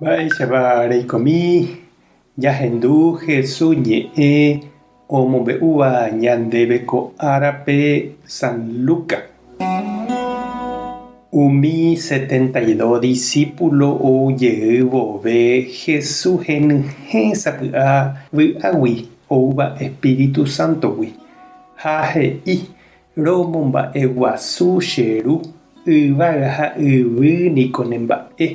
Mba'éichapa reikomi jahendu Jesús ñe'ẽ omombe'úva ñandéve ko árape San Lucas. Umi 72 disípulo ou jey vove Jesús henyhẽ sapy'a vy'águi oúva Espíritu Sántogui, ha he'i, Romomba'eguasu che Ru, yvága ha yvy niko ne mba'e.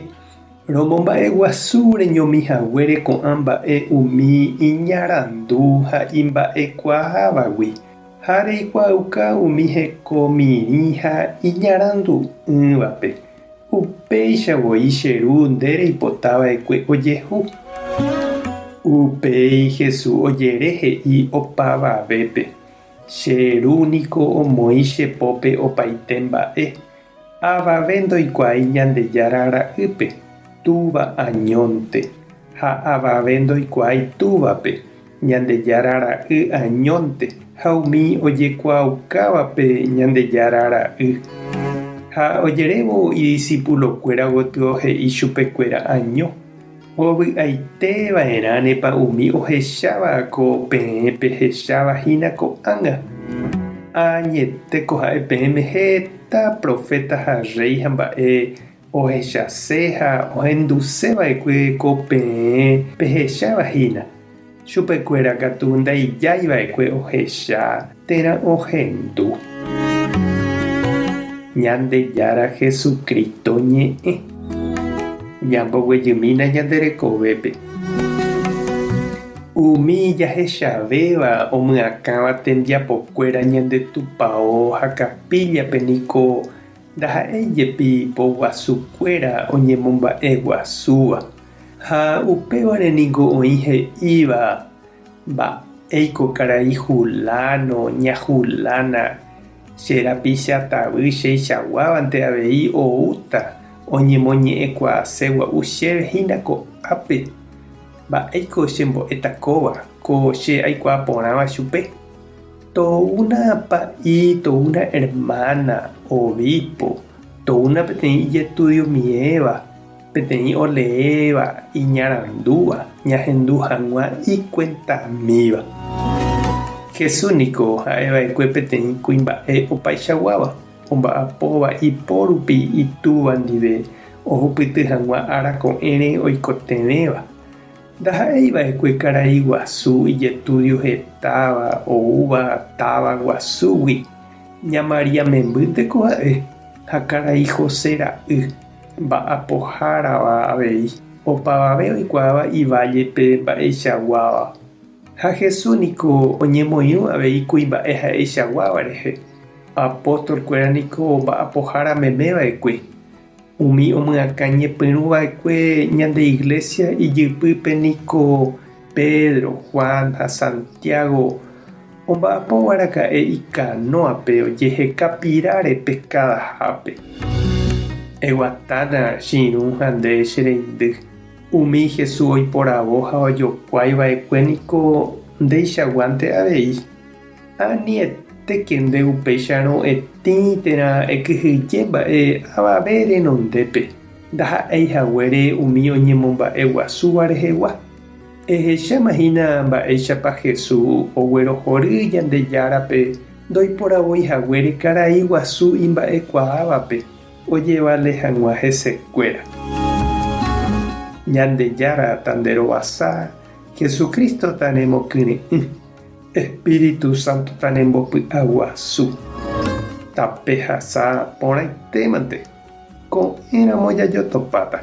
Romomba'eguasu reñomi haguére ko'ã mba'e umi iñarandu ha imba'ekuaávagui, ha reikuaauka umi heko mirĩ ha iñarandu'ỹvape. Upéicha voi che Ru nde reipota va'ekue ojehu. Upéi Jesús ojere he'i opavavépe, Che Ru niko omoĩ che pópe opaite mba'e, avave ndoikuaái Ñandejára Ra'ýpe, Túva añónte, ha avave ndoikuaái Túvape, Ñandejára Ra'y añónte, ha umi ojekuaaukávape Ñandejára Ra'y. Ha ojerévo idisipulokuéra gotyo he'i chupekuéra año. Ovy'aite va'erãnepa umi ohecháva ko peẽ pehecháva hína ko'ág̃a? Añetéko ha'e peẽme heta proféta ha rréi ha mba'e ohechase ha ohenduse va'ekue ko peẽ pehecháva hína. Chupekuéra katu ndaijái va'ekue ohecha térã ohendu. Ñandejára Jesucristo ñe'ẽ. Ñamboguejymína ñande rekovépe. Umi jahechavéva omyakãva tembiapokuéra ñande tupao ha capilla-pe niko ndaha'éi jepi poguasukuéra oñemomba'eguasúva. Ha upévare niko oĩ he'íva, Mba'éiko karai Juláno, ña Julána, che rapicha tavy cheichaguávante avei oúta oñemoñe'ẽkuaase gua'u chéve hína ko'ápe. Mba'éiko chembo'éta kóva, ko che aikuaa porãva chupe? Toúna pa'i, toúna hermana, obispo, toúna peteĩ ijestudio miéva. Peteĩ oleéva iñarandúva ñahendu hag̃ua ikuentamíva. Jesús niko ha'eva'ekue peteĩ kuimba'e opaichaguáva, omba'apóva ipo rupi Itúva ndive ohupyty hag̃ua ára ko'ẽre oikotevẽva. Ndaha'eiva'ekue karai guasu ijetúdio hetáva oúva táva guasúgui, ña María membýnteko ha'e ha karai José ra'y. Mba'apohárava avei, opavave oikuaáva ivállepe mba'eichaguáva. Ha Jesús niko oñemoirũ avei kuimba'e ha'eichaguáva rehe. Apóstol-kuéra niko mba'apohára meme va'ekue. Umi omyakã ñepyrũ va'ekue ñande Iglesia ijypýpe niko Pedro, Juan ha Santiago omba'apóva raka'e ikanóape ojeheka piráre peskadahápe. Eguatána che irũ ha nde che reindy. Umi Jesús oiporavo ha ojokuái va'ekue niko ndeichaguánte avei. Anietéke nde upéicharõ etĩ térã ekyhyje mba'e avave renondépe, ndaha'éi haguére umi oñemomba'e guasúva rehegua. Ehecháma hína mba'éichapa Jesús oguerohory Ñandejárape ndoiporavói haguére karai guasu imba'ekuaávape ojevale hag̃ua hesekuéra. Ñandejára tanderovasa, Jesucristo tanemokyre'ỹ, Espíritu Santo tanembopy'aguasu. Tapehasa porãitémante, ko'ẽramo jajotopáta.